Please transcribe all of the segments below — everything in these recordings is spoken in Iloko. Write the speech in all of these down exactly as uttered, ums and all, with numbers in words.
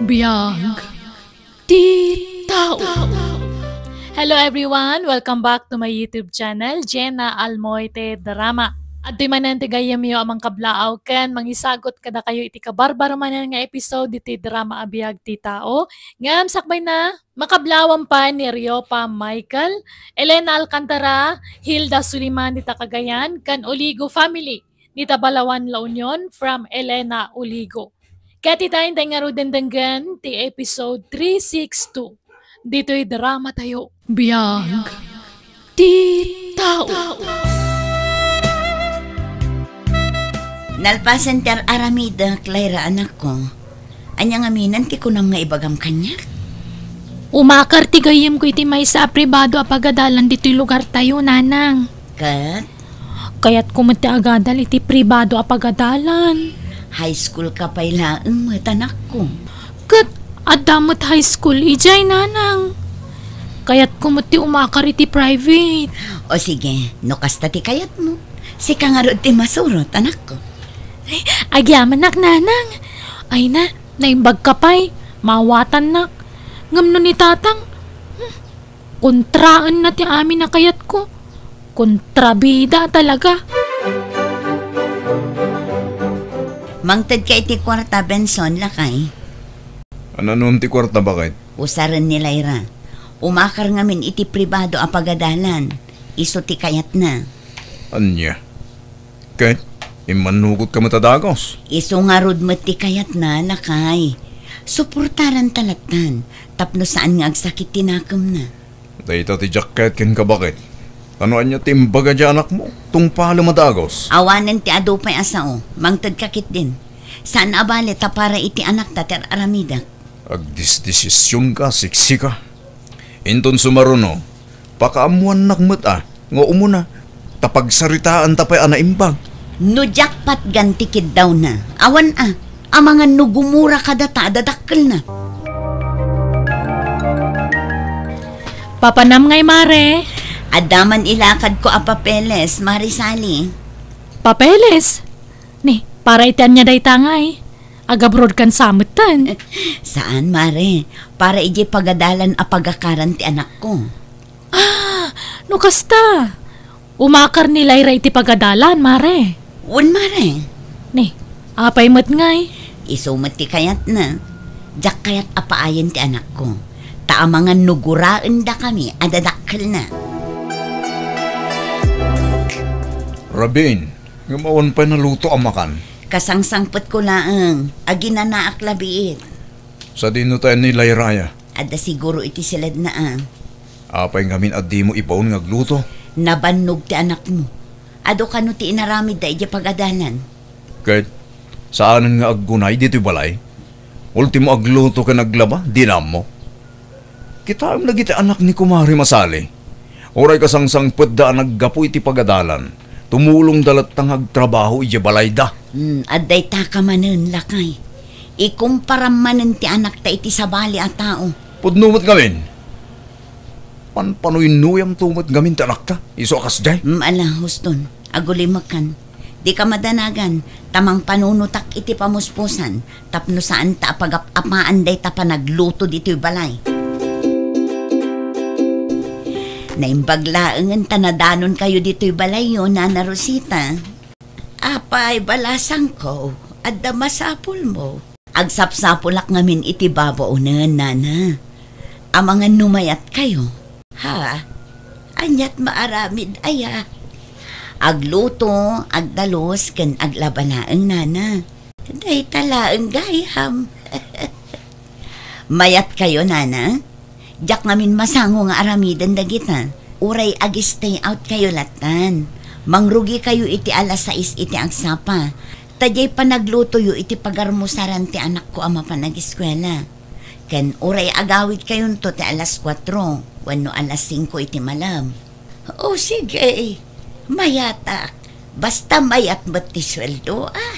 Biag ti tao. Hello everyone! Welcome back to my YouTube channel, Jenna Almoite Drama. Adtoy manen ti gayyemyo a mangkablaaw ken mangisagut kadakayo iti kabarbaro manen nga episode ditoy drama a Biag ti Tao. Ngem sakbayna, makablaawan pay ni Riopa Michael, Elena Alcantara, Hilda Suliman dita Cagayan, ken Oligo family dita Balawan, La Union, from Elena Oligo. Ket ita, intay ngaruden denggen ti episode three six two ditoy drama tayo. Biag ti tao. Nalpasen ti ar-aramidek, Lyra, anakko. Ania ngamin ti kunam nga ibagam kaniak? Umakar ti gayyemko iti maysa a pribado a pagadalan ditoy lugartayo, nanang. Ket? Kayatko met ti agadal iti pribado a pagadalan. High school ka pay laeng met, anakko. Ket adda met high school idiay, nanang. Kayatko met ti umakar iti private. O sige, no kasta ti kayatmo, sika ngarud ti masurot, anakko. Ay, agyamanak, nanang. Ay na, naimbagka pay, maawatannak. Ngem no ni tatang, hmm, kontraenna ti amin a kayatko. Kontrabida talaga. Mangtedka iti kuarta, Benson, lakay. Ania ti kuarta, baket? Usaren ni Lyra. Umakar ngamin iti pribado a pagadalan. Isu ti kayatna. Ania? Ket immannugotka met a dagus? Isu ngarud met ti kayatna, lakay. Suportaranta lattan, tapno saan nga agsakit ti nakemna. Dayta ti diak ket kenka, baket. Ania ti imbaga ti anakmo? Tungpalem a dagus. Awanen ti adu pay a sao. Mangtedka ketdin. Saan a bale ta para iti anakta ti ar-aramidek. Agdesdesisionka, siksika. Inton sumaruno, pakaammoannak met a nga umuna, ta pagsaritaanta pay a naimbag. No diak patgan ti kiddawna, awan a, amangan no gumura kadata a dadakkelna. Papanam ngay, mare? Adda man ilakadko a papeles, Mare Sally. Papeles? Ni, para iti ania dayta ngay? Agabroad kan sa metten? Saan, mare. Para idiay pagadalan a pagakaran ti anakko. Ah, no kasta, umakar ni Lyra iti pagadalan, mare. Wen, mare. Ni, apay met ngay? Isu met ti kayatna. Diak kayat a paayen ti anakko. Ta amangan no guraendakami a dadakkelna. Rabin, ngem awan pay naluto a makan. Kasangsangpetko laeng, aginanaak la biit. Sadino tayo ni Lyra aya? Adda siguro iti siledna a. Apay ngamin a dimo ibaon nga agluto? Nabannog ti anakmo. Adu kano ti inaramidda idiay pagadalan. Ket saanen nga aggunay ditoy balay? Ultimo agluto ken aglaba, dina ammo. Kitaem dagiti anak ni Kumare Masali. Uray kasangsangpetda a naggapu iti pagadalan, tumulongda latta nga agtrabaho idiay balayda. Hmm, adda itaka manen, lakay. Ikumparam manen ti anakta iti sabali a tao. Pudno met ngamin. Panpanuynoyamto met ngamin ti anakta, isu a kasdiay. Hmm, ala, huston. Agulimekan. Dika madanagan, ta mangpanunotak iti pamuspusan, tapno saanta a pagap-apaan dayta panagluto ditoy balay. Naimbag laengen ta nadanonkayo ditoy balayyo, Nana Rosita. Apay, balasangko, adda masapulmo. Agsapsapulak ngamin iti babaonen, nana. Amangan no mayatkayo. Ha? Aniat maaramid aya? Agluto, agdalus, ken aglaba laeng, nana. Dayta laeng gayam. Mayatkayo, nana? Diak ngamin masango nga aramiden dagita. Uray ag-stay out kayo lattan. Mangrugikayo iti alas sais iti agsapa. Ta diay panaglutoyo iti pagarmusaran ti anakko a mapan agiskuela. Ken uray agawidkayonto ti alas kuatro wenno alas singko iti malem. O sige, mayatak. Basta mayat met ti sueldo, a.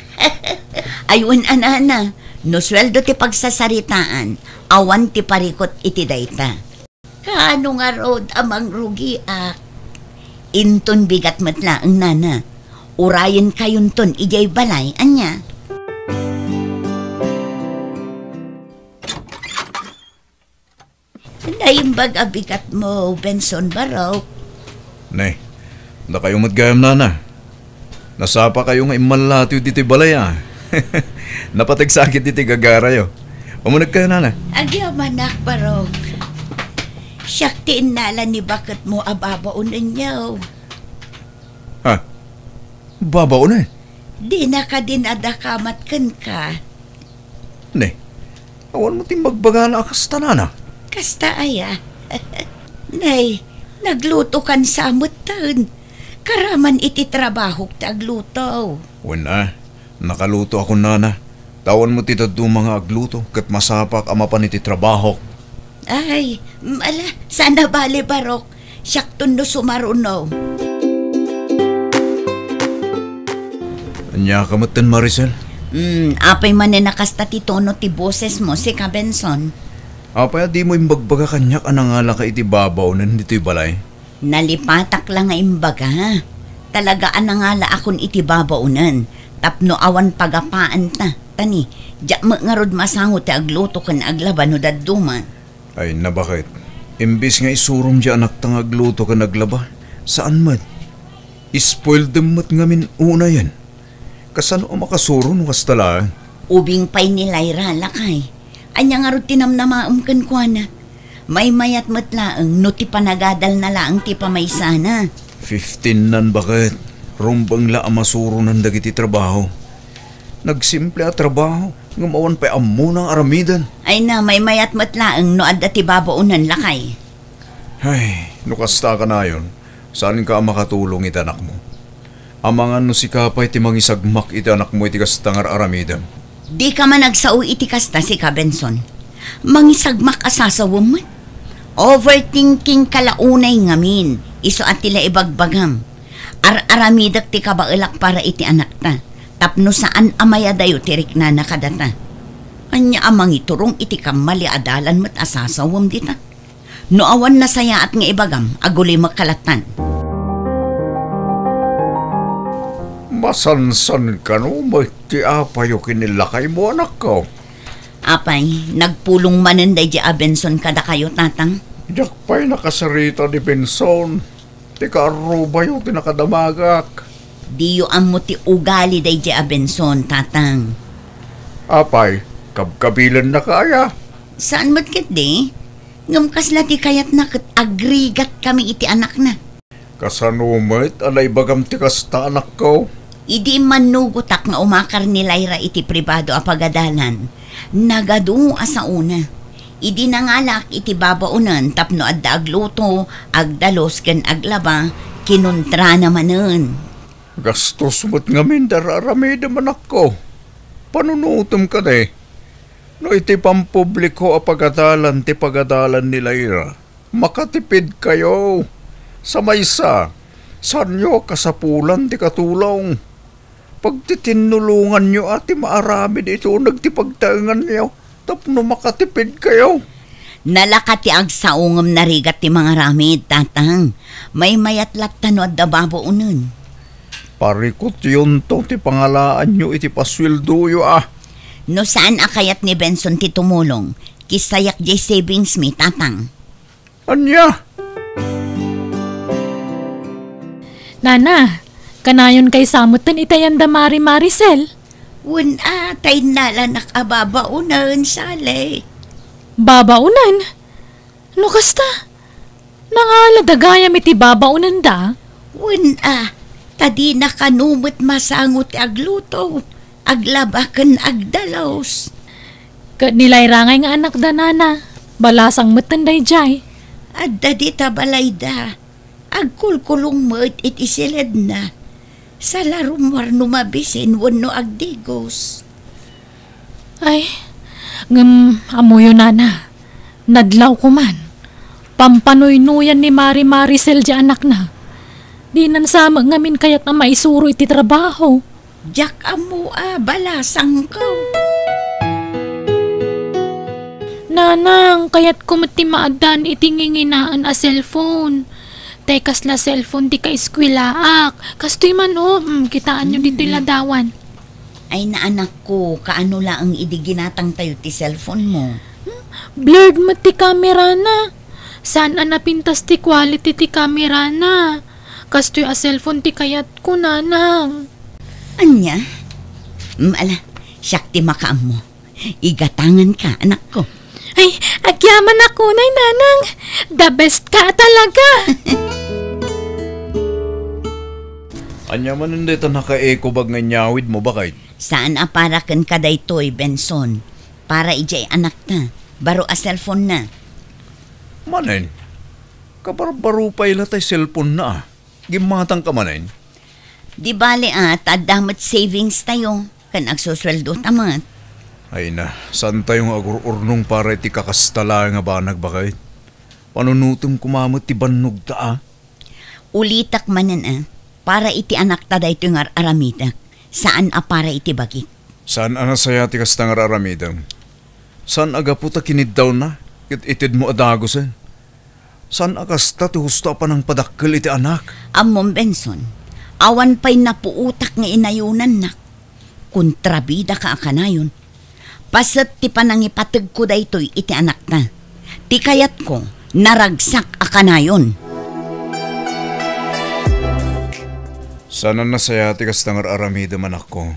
Ay, wen a, nana, no sueldo ti pagsasaritaan, awan ti parikut iti dayta. Kaano ngarud a mangrugiak? Inton bigat met laeng, nana. Urayenkayonton idiay balay, ania? Ay, imbag a bigatmo, Benson, barok. Ne, dakayo met gayam, nana. Nasapakayo nga immallatiw ditoy balay, a. Napateg sakit ditoy gagarayo. Umunegkayo, nana. Agyamanak, barok. Siak ti innala ni baketmo a babaonenyo. Ha? Babaonen? Dina kadi nadakamat kenka. Ne, awan mo ti imbagbaga a kasta, nana? Kasta aya? Nay, naglutokan sa metten. Karaman iti trabahok ti agluto. Wen a, nakalutoakon, nana. Ta awan mo ti dadduma nga agluto, ket masapak a mapan iti trabahok. Ay, mm, ala, saan a bale, barok. Siakton no sumaruno. Ania ka metten, Maricel? Mm, apay manen a kasta ti tono ti bosesmo, sika, Benson? Apay a dimo imbagbaga kaniak a nangalaka iti babaonen ditoy balay? Nalipatak la nga imbaga. Talaga a nangalaakon iti babaonen tapno awan pagapaanta. Ta ni, diak met ngarud masango ti agluto ken aglaba no dadduma. Ay, nabaket. Imbes nga isurom ti anakta nga agluto ken aglaba, saan met. Spoiledem met ngamin unayen. Kasano a makasuro no kasta laeng? Ubing pay ni Lyra, lakay. Ania ngarud ti namnamaem kenkuana? Maymayat met laeng no ti panagadalna laeng ti pamaysana. Fifteen-nan, baket. Rumbeng la a masuronan dagiti trabaho. Nagsimple a trabaho, ngem awan pay ammona nga aramiden. Ay na, maymayat met laeng no adda ti babaonen, lakay. Ay, no kasta kanayon, saanka a makatulong iti anakmo. Amangan no sika pay ti mangisagmak iti anakmo iti kasta nga ar-aramidem. Dika man agsao iti kasta, sika, Benson. Mangisagmak a sasawem met. Overthinking ka la unay ngamin, isu a ti la ibagbagam. Ar-aramidek ti kabaelak para iti anakta, tapno saan a mayadayo ti riknana kadata. Ania a mangiturong iti kammali a dalan met a sasawem dita? No awan nasayaat nga ibagam, agulimek ka lattan. Masansan kano met ti apayo ken ni lakaymo, anakko? Apay, nagpulong manen daydi a Benson kadakayo, tatang? Diak pay nakasarita ni Benson. Ti kaarrubayo ti nakadamagak. Diyo ammo ti ugali daydi a Benson, tatang. Apay, kabkabilennaka aya? Saan met ketdi? Ngem kasla ti kayatna ket agrigatkami iti anakna. Kasano met a naibagam ti kasta, anakko? Idi immannugotak nga umakar ni Lyra iti pribado a pagadalan, nagadu a saona. Idi nangalaak iti babaonen tapno adda agluto, agdalus ken aglaba, kinuntrana manen. Gastos met ngamin ti ar-aramidem, anakko. Panunotem kadi. No iti pampubliko a pagadalan ti pagadalan ni Lyra, makatipidkayo. Sa maysa, saanyo a kasapulan ti katulong. Pagtitinnulonganyo a ti maaramid iti uneg ti pagtaenganyo tapno makatipidkayo. Nalaka ti agsao ngem narigat ti mangaramid, tatang. Maymayat latta no adda babaonen. Parikutyonto ti pangalaanyo iti pasueldoyo a. No saan a kayat ni Benson ti tumulong, kissayak diay savings mi, tatang. Ania? Nana, kanayon kaysa metten iti ayan da Mari Maricel? Wen a, ta innalanak a babaonen, Sally. Babaonen? No kasta, nangalada gayam iti babaonenda? Wen a, ta dina kano met masango ti agluto, aglaba ken agdalus. Ket ni Lyra ngay nga anakda, nana, balasang metten daydiay. Adda dita balayda. Agkulkulong met iti siledna. Salarummuar no mabisin wenno agdigos. Ay, ngem ammoyo, nana, nadlawko man. Pampanuynuyan ni Mari Maricel diay anakna. Dinan sa met ngamin kayat a maisuro iti trabaho. Diak ammo a balasangko. Nanang, kayatko met ti maaddaan iti nginginaen a cellphone. Tay kasla cellphone ti kaeskuelaak. Kastoy man, o, mm, kitaanyo ditoy ladawan. Ay, naanakko, kaano laeng idi ginatangtayo ti cellphone mo? Hmm? Blurred met ti camera na. Saan a napintas ti quality ti kamerana. Kastoy a cellphone ti kayatko, nanang. Ania? Mm, ala, siak ti makaammo. Igatanganka, anakko. Ay, agyamanak unay, nanang. The best ka talaga. Ania manen dayta nakaekobag nga inyawidmo, baket? Saan a para kenka daytoy, Benson. Para idiay anakta. Baro a cellphone na. Manen, kabarbaro pay la tay cellphone na, a. Gimmatangka manen? Di bale, a, ta adda met savings tayo, ken agsusueldo ta met. Ay na, saan tayo nga agur-urnong para iti kakasta laeng a banag, baket? Panunotem koma met ti bannogta, a. Ulitek manen, a, para iti anakta daytoy nga ar-aramidek, saan a para iti bagik. Saan a nasayaat ti kasta nga ar-aramidem. Saan a gapu ta kiniddawna, ket itedmo a dagusen. Saan a kasta ti husto a panangpadakkel iti anak. Ammom, Benson, awan pay napuotak nga inayonannak. Kontrabidaka a kanayon. Paset ti panangipategko daytoy iti anakta. Ti kayatko, naragsak a kanayon. Saan a nasayaat ti kasta nga ar-aramidem, anakko.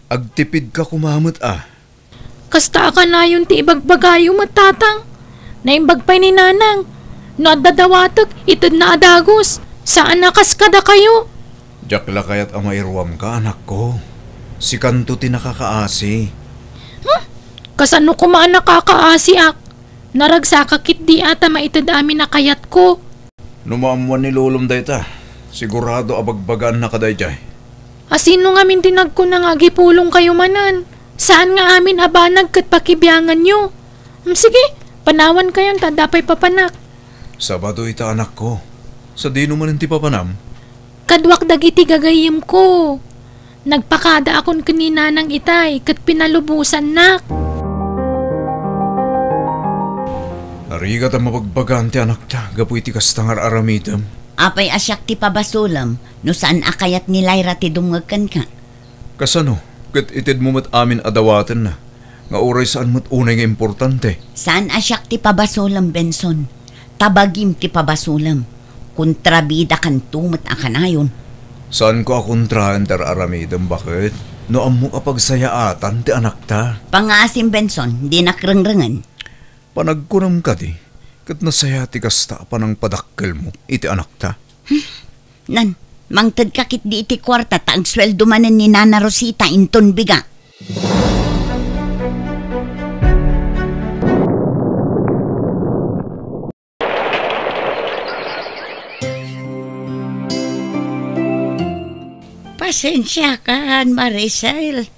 Agtipidka koma met, a. Kasta a kanayon ti ibagbagayo met, tatang. Naimbag pay ni nanang. No adda dawatek, itedna a dagus. Saan a kas kadakayo. Diak la kayat a mairuamka, anakko. Sikanto ti nakakaasi. Hmm? Kasano koma a nakakaasiak? Naragsaka ketdi a ta maited amin a kayatko. No maammuan ni lolom dayta, sigurado a bagbagaannaka daydiay. A sino ngamin ti nagkuna nga agipulongkayo manen? Saan nga amin a banag ket pakibianganyo? Hmm, sige, panawankayon ta adda pay papanak. Sabado ita, anakko. Sadino manen ti papanam? Kaduak dagiti gagayyemko. Nagpakadaakon ken ni nanang itay ket pinalubosannak. Narigat a mabagbagaan ti anakta gapu iti kasta nga ar-aramidem. Apay a siak ti pabasolem no saan a kayat ni Lyra ti dumngeg kenka? Kasano ket itedmo met amin a dawatenna, nga uray saan met unay nga importante? Saan a siak ti pabasolem, Benson. Ta bagim ti pabasolem. Kontrabidakanto met a kanayon. Saanko a kontraen ti ar-aramidem, baket? No ammok a pagsayaatan ti anakta. Pangaasim, Benson, dinak rengrengen. Panagkunam kadi, ket nasayaat ti kasta a panangpadakkelmo iti anakta? Nan, mangtedka ketdi iti kuarta ta agsueldo manen ni Nana Rosita inton biga. Pasensiakan, Maricel.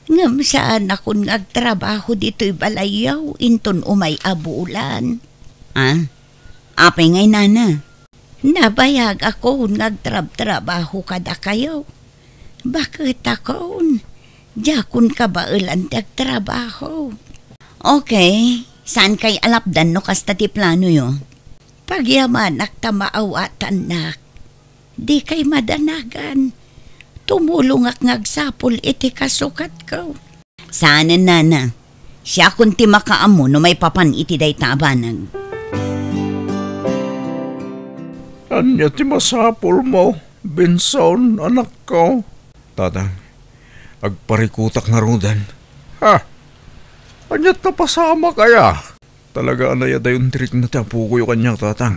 Ngem saanakon nga agtrabaho ditoy balayyo inton umay a bulan. Ah? Apay ngay, nana? Nabayagakon nga agtrabtrabaho kadakayo. Baketakon, diakon kabaelan ti agtrabaho. Okay, saankay a lapdan no kasta ti planoyo. Pagyamanak ta maawatannak. Dikay madanagan. Tumulongak nga agsapul iti kasukatko. Saanen, nana. Siakon ti makaammo no maipapan iti dayta a banag. Ania ti masapulmo, Benson, anakko? Tatang, agparikutak ngaruden. Ha? Ania ta pasamak aya? Talaga a nayadayon ti rikna ti apokoyo kaniak, tatang.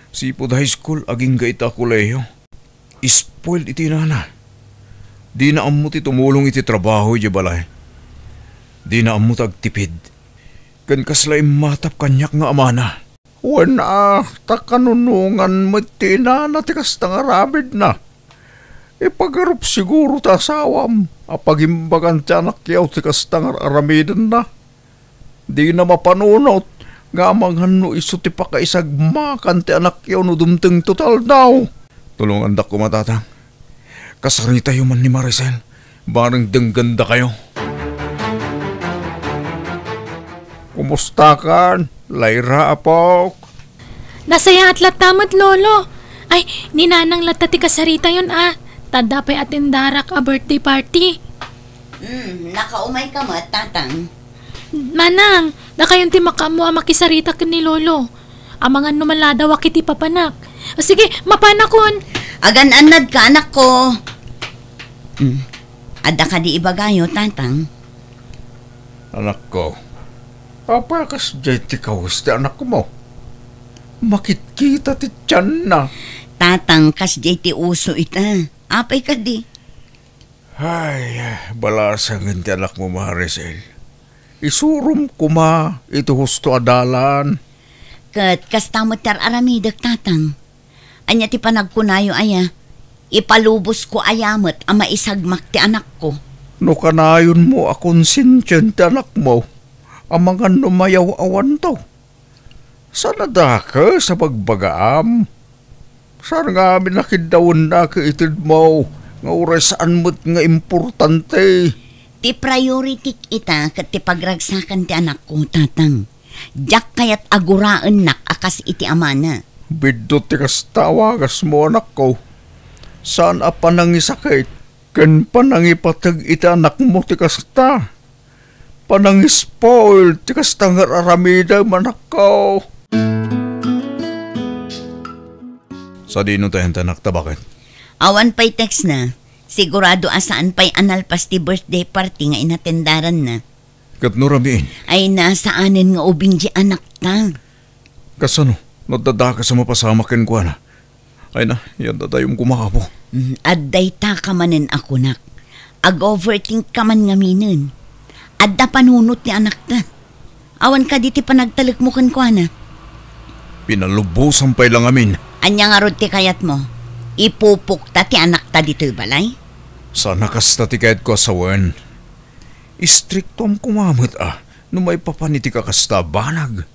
Sipud high school, agingga ita a kolehiyo. Spoiled iti inana. Dina ammo ti tumulong iti trabaho idiay balay. Dina ammo ti agtipid. Ken kasla immatap kaniak nga amana. Wen a, ta kanunongan met ti inana ti kasta nga aramidna. Ipagarup siguro ti asawam a pagimbagan ti anakyo ti kasta nga ar-aramidenna. Dina mapanunot nga amangan no isu ti pakaisagmakan ti anakyo no dumtengto ti aldaw. Tulongandak koma, tatang. Kasaritayo man ni Maricel, bareng denggandakayo. Kumustakan, Lyra, apok? Nasayaat latta met, Lolo. Ay, ni Nanang latta ti kasaritayon, a. Ta adda pay atendarak a birthday party. Hmm, nakaumayka met, Tatang. Manang, dakayon ti makaammo a makisarita ken ni Lolo. Amangan no maladawa iti papanak. O sige, mapanakon. Agan-annadka, anakko. Hmm. Adda kadi ibagayo, Tatang? Anakko, apay a kasdiay ti kawes ti anakmo? Makitkita ti tianna. Tatang, kasdiay ti uso ita. Apay kadi? Ay, balasangen ti anakmo, Marisel. Isurom koma iti husto a dalan. Ket kasta met ti ar-aramidek, Tatang. Ania ti panagkunayo aya? Ipalubosko aya met a maisagmak ti anakko? No kanayonmo a konsensian ti anakmo, amangan no mayaw-awanto. Saan a dakes a bagbagaam? Saan ngamin a kiddawennak iti itedmo nga uray saan met nga importante? Ti priority-k ita ket ti pagragsakan ti anakko, Tatang. Diak kayat a guraennak a kas iti amana. Biddut ti kasta a wagasmo, anakko. Saan a panangisakit ken panangipateg iti anakmo ti kasta. Panangispoil ti kasta nga ar-aramidem, anakko. Sadino ti ayanna, anakta, baket? Awan pay text na. Sigurado a saan pay a nalpas ti birthday party nga inatendaranna. Ket no rabiin? Ay, nasaanen nga ubing di anakta. Kasano no adda dakes a mapasamak kenkuana? Ay na, yan dadayom koma, Apo. Mm, adda itaka manen a kunak. Ag-overthink ka man ngaminen. Adda panunot ti anakta. Awan kadi ti panagtalekmo kenkuana? Pinalubosan pay la ngamin. Ania ngarud ti kayatmo? Ipupokta ti anakta ditoy balay? Saan a kasta ti kayatko a sawen. Istriktoam koma met a no maipapan iti kakasta a banag.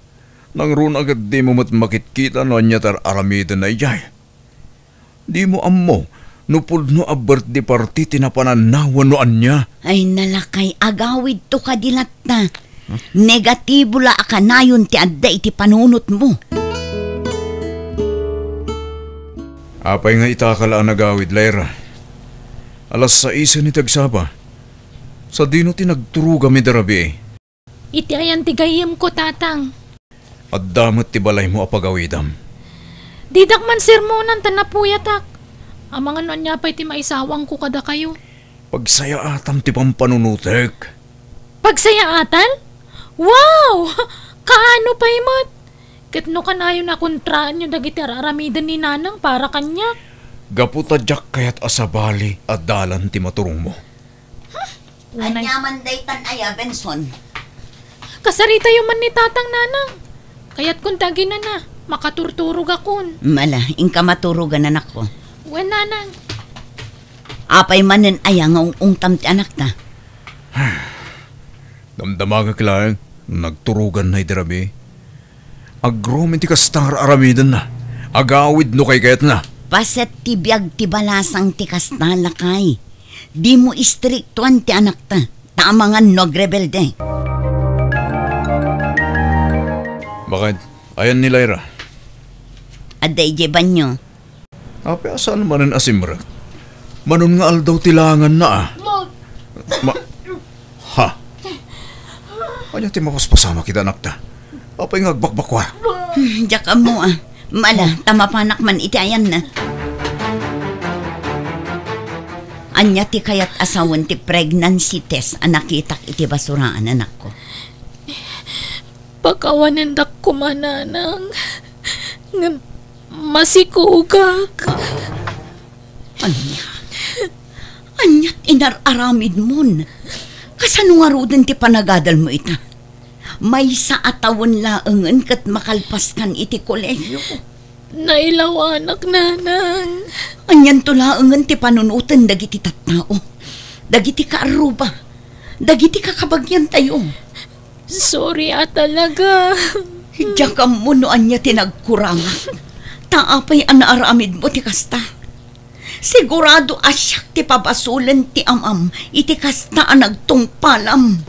Nangruna ket dimo met makitkita no ania ti ar-aramidenna idiay. Dimo ammo no pudno a birthday party ti napananna wenno ania. Ay, nalakay, agawidto kadi latta. Negatibo la a kanayon ti adda iti panunotmo. Apay nga itaka la a nagawid, Lyra? Alas saisen iti agsapa. Sadino ti nagturogam idi rabii? Iti ayan ti gayyemko, Tatang. Adda met ti balaymo a pagawidam. Didak man sermonan ta napuyatak. Amangan no ania pay ti maisawangko kadakayo. Pagsayaatam ti pampanunotek. Pagsayaatan? Wow! Kaano pay met? Ket no kanayon a kontraanyo dagiti ar-aramiden ni Nanang para kaniak. Gapu ta diak kayat a sabali a dalan ti maturongmo. Unay. Ania man daytan aya, Benson? Kasaritayo man ni Tatang, Nanang. Kayatkon ti aginana, makaturturogakon. Mala, inka maturogan, anakko. Wen, Nanang. Apay manen aya nga ung-ungtam ti anakta? Damdamagak laeng, nagturoganna idi rabii. Agroom iti kasta nga ar-aramidenna. Agawid no kaykayatna. Paset ti biag ti balasang ti kasta, lakay. Dimo istriktoan ti anakta, ta amangan no agrebelde. Baket, ayan ni Lyra? Adda idiay banyo. Apay a saan manen a simrek? Manon nga aldaw ti langanna, a. Ma-, ha? Ania ti mapaspasamak ida, anakta? Apay nga agbakbakua? Hmm, diak ammo, a. Mala, ta mapanak man iti ayanna. Ania ti kayat a sawen ti pregnancy test a nakitak iti basuraan, anakko? Pakawanendak koma, Nanang, ngem masikogak. Ania? Ania ti inar-aramidmon? Kasano ngaruden ti panagadalmo ita? Maysa a tawen laengen ket makalpaskan iti kolegio. Nailawanak, Nanang. Anianto laengen ti panunoten dagiti tattao, dagiti kaarruba, dagiti kakabagiantayo? Sorry a talaga. Diak ammo no ania ti nagkurangak. Ta apay a naaramidmo ti kasta? Sigurado a siak ti pabasolen ti amam iti kasta a nagtungpalam.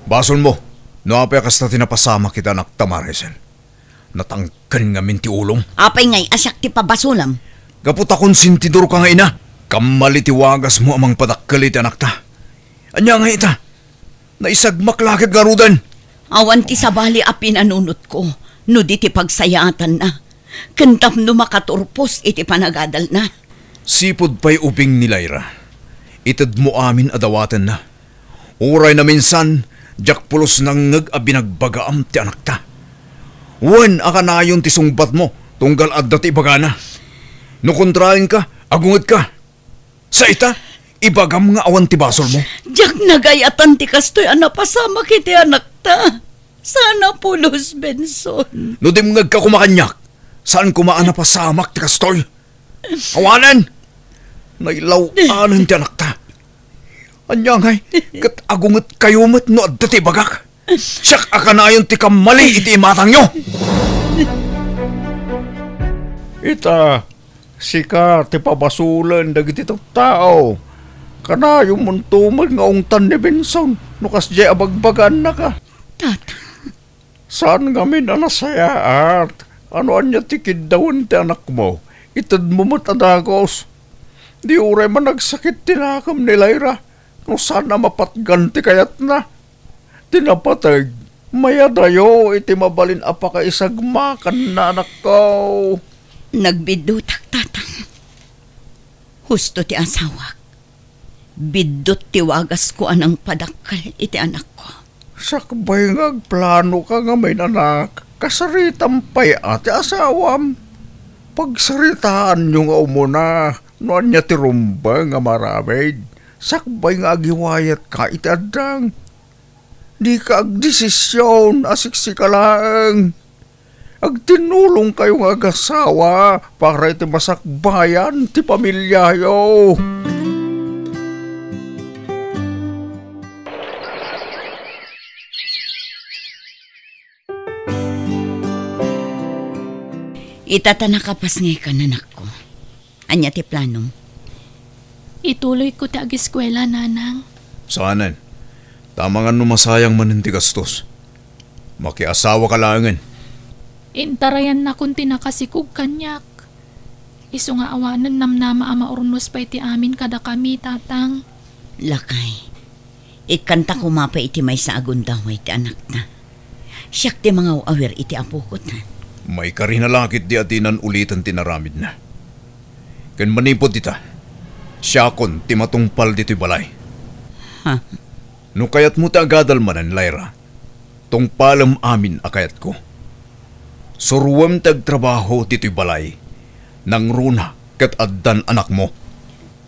Basolmo no apay a kasta ti napasamak ita, anakta, Marisel. Natangken ngamin ti ulom. Apay ngay a siak ti pabasolam? Gapu ta konsentidorka nga ina. Kammali ti wagasmo a mangpadakkel iti anakta. Ania ngay ita? Naisagmak la ket ngaruden. Awan ti sabali a pinanunotko no di ti pagsayaatanna, ken tapno makaturpos iti panagadalna. Sipud pay ubing ni Lyra, itedmo amin a dawatenna. Uray naminsan, diak pulos nangngeg a binagbagaam ti anakta. Wen a kanayon ti sungbatmo, tunggal adda ti ibagana. No kontraenka, agungetka. Sa ita, ibagam nga awan ti basolmo. Diak nagay-atan ti kastoy a napasamak iti anakta. Sana pulos, Benson. No dimngegka koma kaniak, saan koma a napasamak ti kastoy. Awanen! Nailaw-anen ti anakta. Ania ngay, ket agungetkayo met no adda ti ibagak. Siak a kanayon ti kammali iti imatangyo. Ita, sika ti pabasolen dagiti tattao. Kanayonmonto met nga ungtan ni Benson no kasdiay a bagbagaannaka. Tata. Saan ngamin a nasayaat a no ania ti kiddawen ti anakmo, itedmo met a dagus. Di uray managsakit ti nakem ni Lyra no saan a mapatgan ti kayatna. Ti napateg, mayadayo iti mabalin a pakaisagmakanna, anakko. Nagbiddutak, Tatang. Husto ti asawak. Biddut ti wagasko a nangpadakkel iti anakko. Sakbay nga agplanoka ngamin, anak, kasaritam pay a ti asawam. Pagsaritaanyo nga umuna no ania ti rumbeng a maaramid, sakbay nga agiwayatka iti addang. Dika agdesision a siksika laeng. Agtinnulongkayo nga agasawa para iti masakbayan ti pamiliayo. Ita ta nakapasngaykan, anakko. Ania ti planom? Ituloyko ti ageskuela, nanang. Saanen. Ta amangan no masayang manen ti gastos. Makiasawaka laengen. Intarayannakon ti nakasikog kaniak. Isu nga awanen namnama a maurnos pay ti amin kadakami, Tatang. Lakay, ikkanta koma pay iti maysa a gundaway ti anakta. Siak ti mangaw-awir iti apokon. Maikarina la ketdi a dinan uliten ti inaramidna. Ken manipud ita, siakon ti matungpal ditoy balay. Ha? No kayatmo ti agadal manen, Lyra, tungpalem amin a kayatko. Suroem ti agtrabaho ditoy balay. Nangruna ket addan anakmo.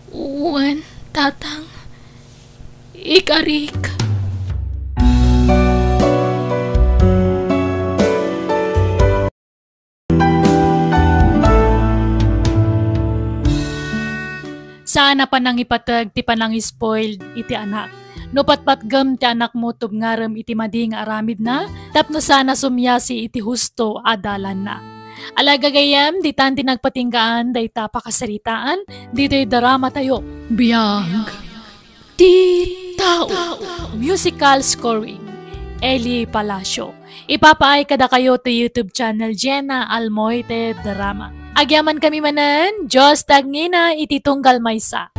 Wen, Tatang. Ikarik. Saan a panangipateg ti panangispoiled iti anak. No patpatgem ti anakmo, tubngarem iti madi nga aramidna tapno saan a sumiasi iti husto a dalanna. Ala, gagayyem, ditan ti nagpatinggaan dayta a pakasaritaan ditoy dramatayo. Biag ti tao. Musical scoring, Eli Palacio. Ipapaay kadakayo ti YouTube channel Jenna Almoite Drama. Agyamankami manen, Dios ti agngina iti tunggal maysa.